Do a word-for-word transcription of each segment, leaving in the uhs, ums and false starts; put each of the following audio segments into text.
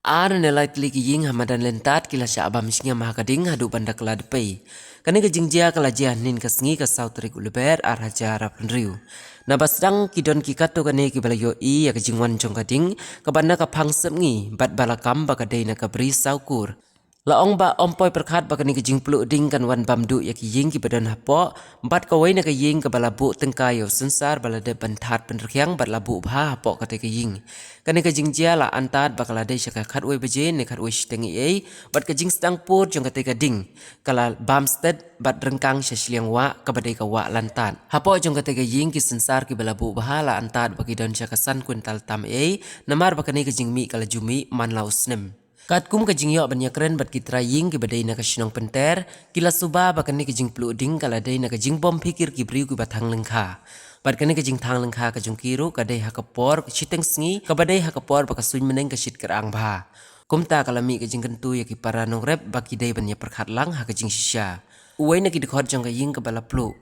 Ar ne lai tylli ki ïing ha madan Lyntat ki la shah bam shngiam ha ka ding haduh ban da kylla dpei. Kane ka jingjia ka la jia hynnin ka sngi ka saw tarik u Lber ar hajar arphew hynriew. Naba sdang ki don ki katto katne kiba la ïohi ïa ka jingwan jong ka ding kaba na ka phang sepngi bad ba la kam ba ka dei na ka bri saw kur. La ong Bah Ompoi Pyrkhat ba kane ka jingpluh ding kan wan bam duh ïa ki ïing kiba don hapoh bad kawei na ka ïing kaba la buh tyngka ïa u synsar ba la dep ban thad pynrkhiang bad la buh bha hapoh kata ka ïing. Kane ka jingjia la antad ba ka la dei sha ka khatwei baje ne khatwei shiteng eiei bad ka jingsdang pur jong kata ka ding ka la bam stet bad ryngkang sha shiliang wah kaba dei ka wah Lyntat. Hapoh jong kata ka ïing ki synsar kiba la buh bha la antad ba ki don sha ka san kwintal tam eiei namar ba kane ka jingmih ka la ju mih man la u snem. Katkum ka jingïoh ban ïakren bad ki trai ïing kiba dei na ka shnong Pynter, ki la suba ba kane ka jingpluh ding ka la dei na ka jingbym phikir ki briew kiba thang lyngkha. Bad kane ka jingthang lyngkha ka jong ki ruh ka dei ha ka por shiteng sngi kaba dei ha ka por ba ka suiñ bneng ka shit kyrang bha. Kumta ka la mih ka jingkyntu ïa ki para nongrep ba ki dei ban ïa pyrkhat lang ha ka jingshisha. Uwei na ki dkhot jong ka ïing kaba la pluh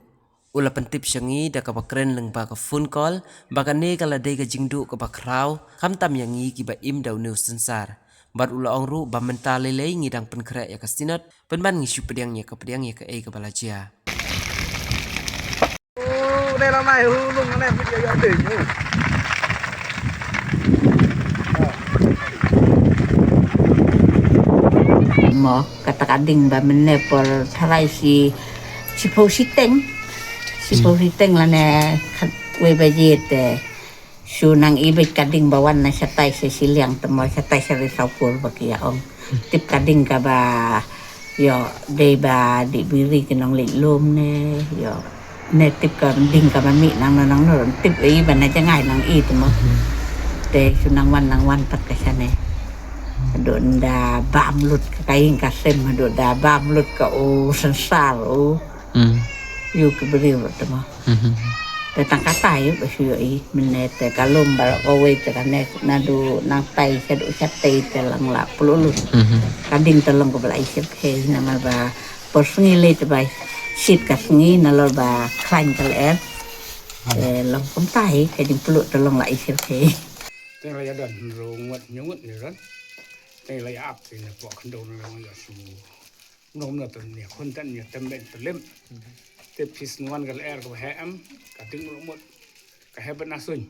u la pyntip sha ngi da kaba kren lyngba ka phone call ba kane ka la dei ka jingduh kaba khraw khamtam ïa ngi kiba im da une u synsar. Bad u la ong ruh ba mynta lei lei ngi dang pynkhreh ïa ka synod pynban ngi shu pdiang ïa ka pdiang ïa kaei kaba la jia. Mo kata ka ding ba mynne por tharai shi shiphew shiteng. Shiphew shiteng lane khatwei baje te shu nang i beit ka ding ba wan na shatai sha shiliang te mo shatai sha ri saw kur ba ki ïa ong. Tip ka ding kaba ïoh dei ba dih biri ki nongleit lum ne ïoh ne tip ka ding kaba mih nangno nangno tip i ba na jngai nang i te mo. Te shu nang wan nang wan pat ka shane. Haduh da bam lut ka ïing ka sem haduh da bam lut ka u synsar u. Ïoh ki briew ruh te mo. Te tang kata ïoh ba shu ïohi mynne te ka lum baroh kawei te kane naduh nangtai shaduh shatei te lang la pluh lut. Ka ding te long kaba la i shyrkhei namar ba por sngi lei te ba shit ka sngi nalor ba khlaiñ ka lyer. Te long kumta hi ka jingpluh te long la i shyrkhei. Te la ïa don hynriew ngut hynñiew ngut ne don. Te la ïa ap te ne pok khyndew ne long ïa shu. Nong na tang nia khun tan nia tem ben pelim. Te pis nuan ka lyer ka he em ka ding lo mut ka he ben na suñ.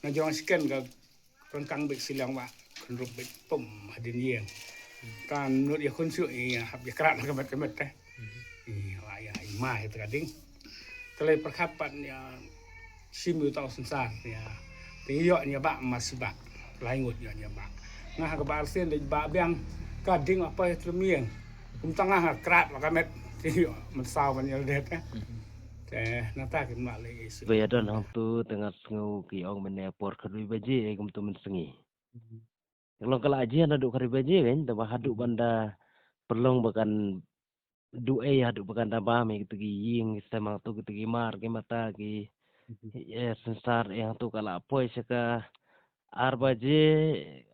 Na jong sken ka kangkang bek silang wa kan rup bek pom hadin ïeng. Kan nut ïa khun shu ïa hap ïa krat ka met ka met te. Ïa wa ïa i ma ïa ka ding. Te lei pyrkhat pat ïa shim ïa uta u synsar ïa. Te ïoh ïa ba ma shi ba. Lai ngut ïoh ïa ba. Nga ha ka ba arsien dei ba biang ka ding apa ïa tlem ïeng. Kum tang nga ha krat la ka met. Te ïoh mynsaw ban ïa det eh. Te nata ki ma lei ïa shi. Ba ïa don hangtu te nga sngew ki ong mynne por khatwei baje eh kumtu mynsngi. Long ka la jia naduh khatwei baje kan te ba haduh ban da pynlong ba kan duh ei haduh ba kan da bam ïa kito ki ïing ki sem hangto kito ki mar ki mata ki eh synsar eh hangto ka la poi sha ka ar baje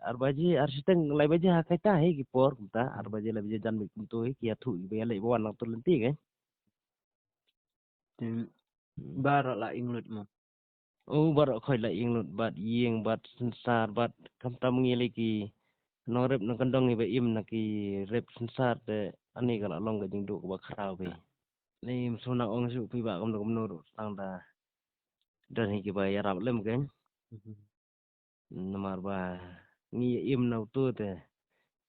ar baje ar shiteng lai baje ha kaita hi ki por kumta ar baje lai baje jan beit kumto hi ki ïathuh ki ba ïaleh ba wan hangto lynti kan. Te baroh la ing lut mo. U baroh khoi la ing lut bad ïing bad synsar bad khamtam ngi lei ki nongrep nongkyndong ngi ba im na ki rep synsar te ani ka la long ka jingduh kaba khraw phi. Ni msum nang ong shu phi ba kumno kumno ruh tang da don hi kiba ïarap lem kan. Namar ba ngi im na utu te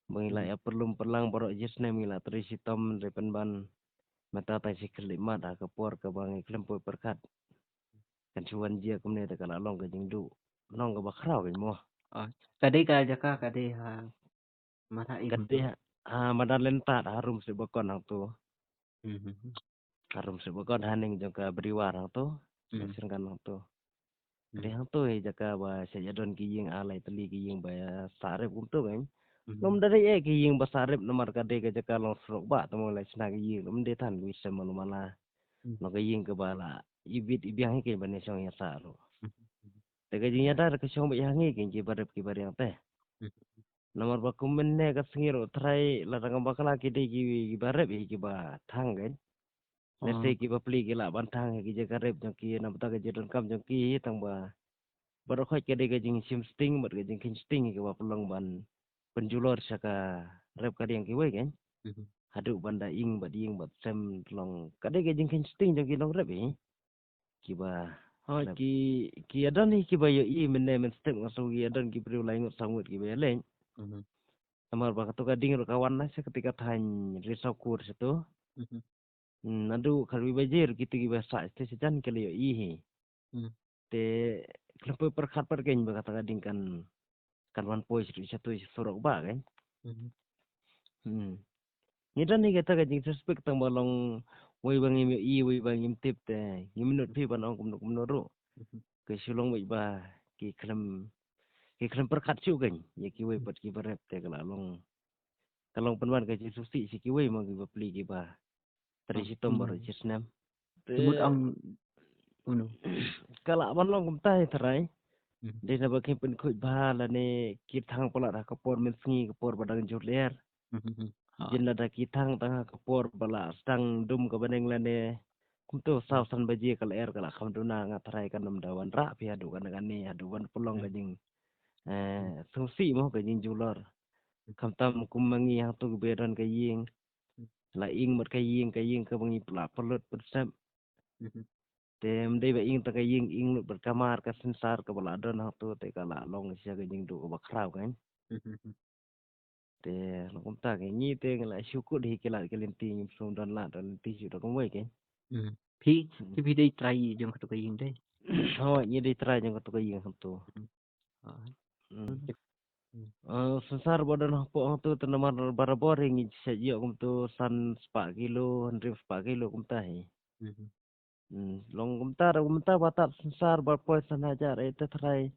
ba ngi la ïa pyrlum pyrlang baroh jisnem ngi la trei shitom re pynban mata tai shi khlieh mat ha ka por kaba ngi khlem poi pyrkhat. Kan shu wan jia kumne te ka la long ka jingduh nong kaba khraw kan mo. Ka dei ka jaka ka dei ha Mata i ka dei ha madan Lyntat ha rum se bakon hangto. Ha rum se bakon ha ning jong ka Beriwar hangto. Sengkan hangto. Ka dei hangto hi jaka ba sa ïa don ki ïing alai tylli ki ïing ba ïa sah rep kumto kan. Lum da dei eh ki ïing ba sah rep namar ka dei ka jaka long surok ba tamo la sna ki ïing lum dei than ki sem malu mala. Long ka ïing kaba la ibit ibiang hi ki ba ne shong ïa sah ruh. Te ka jingïada ka shong ba ïa ngi ki ba rep ki ba riang te. Namar ba kum mynne ka sngi ruh trai la tang bakla ki dei ki ba rep hi ki ba thang kan. Lehse ki ba pli ki lah ban thang hi ki jaka rep jong ki namar ta ka jingdonkam jong ki hi tang ba. Baroh khoit ka dei ka jingshim sting bad ka jingkheiñ sting hi ki ba pynlong ban pynjulor sha ka rep ka diang kiwei kan. Mhm. Haduh ban da ing bad ing bad sem long ka dei ka jingkheiñ sting jong ki nongrep hi. Kiba Hoi, rep. Ki, ki ïadon hi kiba ïohi mynne mynstep nga sngew ki ïadon ki briew lai ngut saw ngut kiba ïaleit. Mhm. Namar ba kato ka ding ruh ka wan na sha kata ka thaiñ Ri Sawkur sha to. Mhm. Hmm, naduh khatwei baje ruh kito kiba sah sha jan ki la ïohi hi. Hmm. Te khlem poi pyrkhat pat kein ba kata ka ding kan, kan wan poi sha, sha to sha surok ba kein. Mhm. Hmm. Ngi don hi kata ka jingsuspek tang ba long wei ba ngim ïohi, wei ba ngim tip te ngim nud phi ban ong kumno kumno ruh. Mhm. Ka shu long wei ba ki khlem, ki khlem pyrkhat shuh kein ïa kiwei pat kiba rep te ka la long, ka long pynban ka jingsngewsih sha kiwei ma kiba pli kiba trei shitom baroh shi snem. Te mut ong kumno? Ka lah ban long kumta hi tharai. Mhm. Dei naba kim pynkhuid bha lane ki thang palat ha ka por mynsngi ka por ba dang jur lyer. Mhm. Ha. Jin lada ki thang tang ha ka por ba la sdang dum ka bneng lane kumto saw san baje ka lyer ka la kham duna nga tharai kan ym da wanrah phi haduh kane kane haduh ban pynlong ka jing, eh, sngewsih mo ka jingjulor. Khamtam kum ma ngi hangto kiba don ka ïing. La ing bad ka ïing, ka ïing kaba ngi la pynlut pynsep. Mhm. Te ym dei ba ing tang ka ïing, ing lut bad ka mar ka synsar kaba la don hangto te ka la long sha ka jingduh kaba khraw kan. Mhm. Te long kumta ka ngi te ngi la shu kut hi ki lad ki lynti, ngim sngewdon lad don lynti shu da kumwei kan. Mhm. Phi, Hmm. phi, phi dei trai jong kato ka ïing dei? Hoi, ngi dei trai jong kato ka ïing hangto. Hmm. Ah. Hmm. Hmm. Ah, synsar ba don hapoh hangto te namar barabor hi ngi shet ïoh kumto san spah kilo, hynriew spah kilo kumta hi. Mhm. Hmm, long kumta, da kumta ba tad synsar ba poi san hajar, eh, te tharai.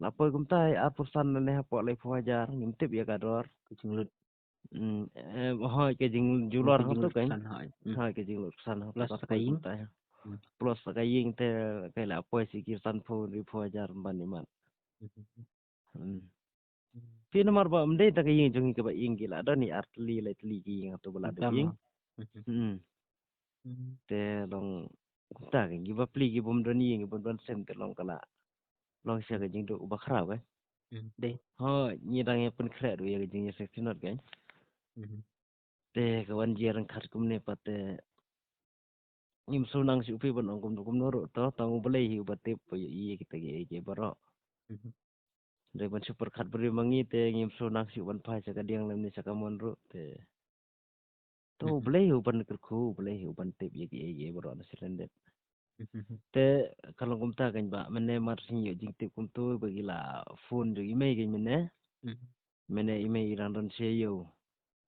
La poi kumta hi arphew san ne hapoh laiphew hajar, ngim tip ïa ka dor. Ka jinglut. Hmm, eh, hoi, ka jingjulor hangto kan. Ka jinglut san, hoi. Hmm. Hoi, ka jinglut san hangto. Plus ka ïing. Kumta hi. Hmm. Plus ka ïing te ka la poi shi ki sanphew, hynriewphew hajar ban imat. Mhm. Hmm. Hmm. Phi namar ba ym dei tang ka ïing jong ngi kaba ing ki la don hi ar tylli lai tylli ki ïing hangto ba la don ïing. Mhm. Hmm. Hmm. Te long kumta ka ngi ba pli ki bym don ïing ki bym don sem te long ka la long sha ka jingduh ba khraw ka. Hmm. Dei. Hoi, ngi dang ïa pynkhreh ruh ïa ka jingïaseng synod ka. Mhm. Te ka wan jia ryngkat kumne pat te ngim shu nang shu phi ban ong kumno kumno ruh to tang U Blei hi uba tip ba ïohi ïa kita kiei kiei baroh. Mhm. Dei ban shu pyrkhat briew ma ngi te ngim shu nang shu ban phai sha ka diang lem ne sha ka mon ruh te. To U Blei hi u ban kyrkhu, U Blei hi u ban tip ïa kiei kiei baroh na syriem dep. Mhm. Te ka long kumta kan ba mynne mar shu ïoh jingtip kumto ba ki la phone jong i mei kan mynne. Mhm. Mynne i mei i dang don sha ïew.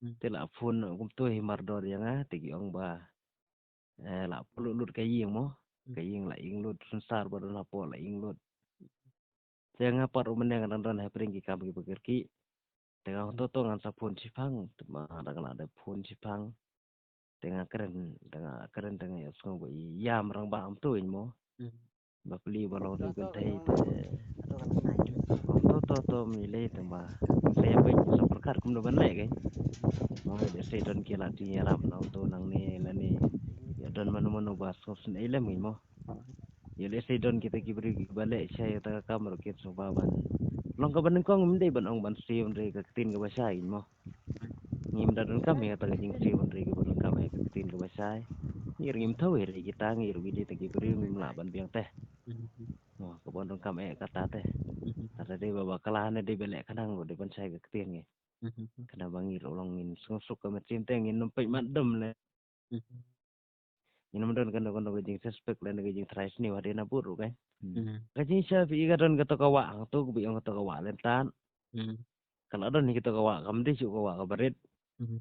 Mhm. Te la phone kumto hi mardor ïa nga te ki ong ba, eh, la pynlut lut ka ïing mo. Mhm. Ka ïing la ing lut, synsar ba don hapoh la ing lut. Te nga pat ruh mynne nga dang don hapdeng ki kam kiba kyrkieh. Te nga ong to to ngan sa phone shiphang, te ma dang la da phone shiphang. Te nga kren, te nga kren te nga ïohsngew ba i ïam rangbah kumto in mo. Hmm. Ba pli ba long ri kynthei te. To to to to mi lei te ba. Te ba sa pyrkhat kumno ban leh kein. Mo de sei don ki la ti ïarap nangto nangne lane. Ïa don mano mano ba sngewsynei lem kein mo. Ïa lehse don kita ki briew kiba leh shai kata ka kam ruh kin sngewbha ban long kaba nyngkong, ym dei ban ong ban siew hynrei ka ktien kaba shai mo. Ngim da donkam ïa kata ka jingsiew hynrei kiba donkam ïa ka ktien kaba shai. Ngi ruh ngim thaw ïa kita, ngi ruh ngi dei kita ki briew, ngim lah ban biang te. Mo, kaba donkam ïa kata te. Kata dei ba bakla ne dei ba leh khnang ruh dei ban shai ka ktien ngi. Khnang ba ngi ruh long ngin sngewsuk ka mynsiem te, ngin ym peit mat dum le. Ngin ym don kano kano ka jingsuspek lane ka jingtharai sniew hadien nabud ruh kan. Hmm. Ka jingshai phi i ka don kato ka wah hangto kaba ïong kato ka wah Lyntan. Hmm. Ka la don hi kato ka wah, kam dei shuh ka wah kaba rit. Hmm.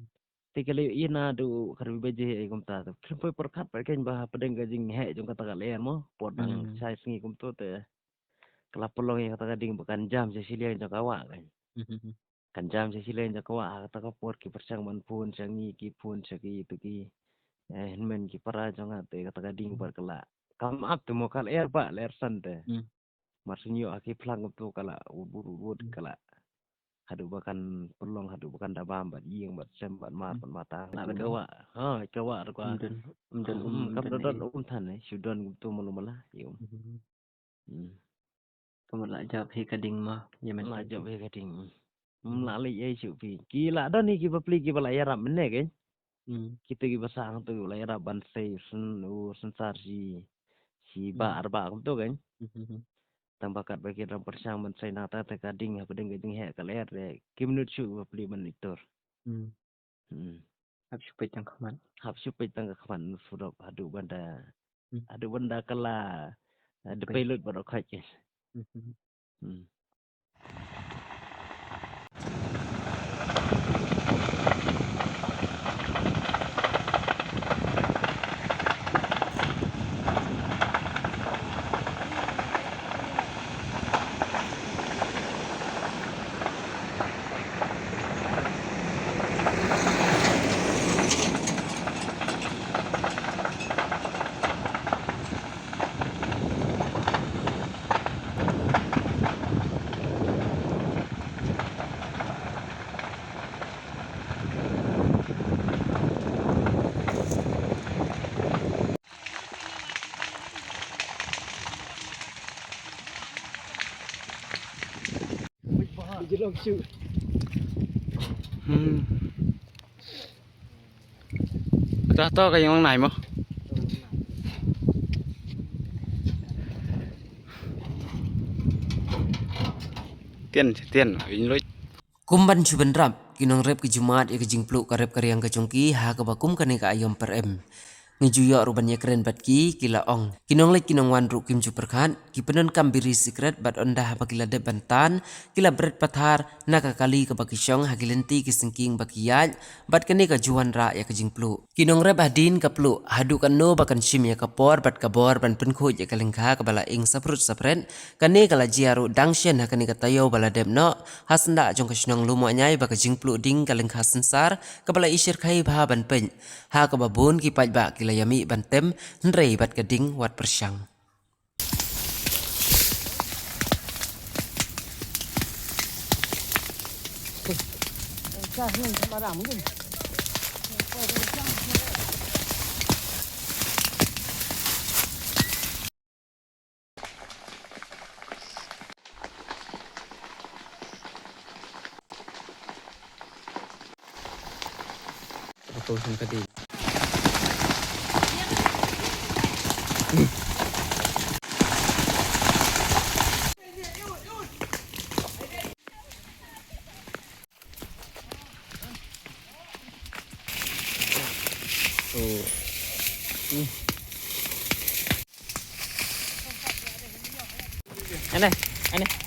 Te ka la ïohi naduh khatwei baje ei kumta te. Khlem poi pyrkhat pat kan ba hapdeng ka jingheh jong kata ka lyer mo. Por dang shai sngi kumto te ka la pynlong ïa kata ka ding ba kan jam sha shiliang jong ka wah kan. Hmm. Kan jam sha shiliang jong ka wah ha kata ka por ki pyrshang ban phone sha ngi, ki phone sha ki to ki, eh, hynmen ki para jong nga te kata ka ding pat ka la kam ap te mo, ka lyer ba lyer san te. Hmm. Mar shu ïoh ha ki phlang kumto ka la wut wut wut wut ka la. Haduh ba kan pynlong, haduh ba kan da bam bad ïing bad sem bad mar bad mata. Ka wah. Ha, ka wah ruh ka. Ym don, ym don, hmm, um, kam don, don um than ne, shu don kumto malu mala. Hmm. Hmm. Ka mut la jop hi ka ding mo, ïa mynta. La jop hi ka ding. Hmm. Ym lah leh ei shuh phi. Ki la don hi ki bapli kiba la ïarap mynne kein. Hmm. Kita kiba sah hangto kiba la ïarap ban sei syn u synsar shi, shi ba ar ba kumto kein. Hmm. Tang ba katba ki dang pyrshang ban sei nangta te ka ding hapdeng ka jingheh ka lyer de kim nud shuh ki bapli ban itur. Hmm. Hmm. Hap shu peit tang khmat. Hap shu peit tang ka khmat surok haduh ban da, hmm, haduh ban da ka la, eh, da peit lut bad u khait kein. Hmm. Hmm. Hmm. Kata to ka ïing nai mo. Tian, tian, in luit. Kum ban shu bynrap, ki nongrep ki ju mad ïa ka jingpluh ka rep ka riang ka jong ki ha kaba kum kane ka aïom pyrem. Ngi ju ïoh ruh ban ïakren bad ki, ki la ong. Ki nongleit ki nongwan ruh kim ju pyrkhat, ki pyndonkam biri sikret bad ynda haba ki la dep ban tan, ki la bret pathar na ka kali kaba ki shong ha ki lynti ki syngking ba ki ïaid, bad kane ka ju wanrah ïa ka jingpluh. Ki nongrep hadien ka pluh, haduh katno ba kan shim ïa ka por bad ka bor ban pynkhuid ïa ka lyngkha kaba la ing saprut sapret, kane ka la jia ruh dang shen ha kane ka taïew ba la dep noh, ha syndah jong ka shnong Lumohniai ba ka jingpluh ding ka lyngkha synsar, kaba la i shyrkhei bha ban peit. Ha kaba bun ki paidbah ki la ïa mih ban tem, hynrei bad ka ding wat pyrshang. Ane, ane.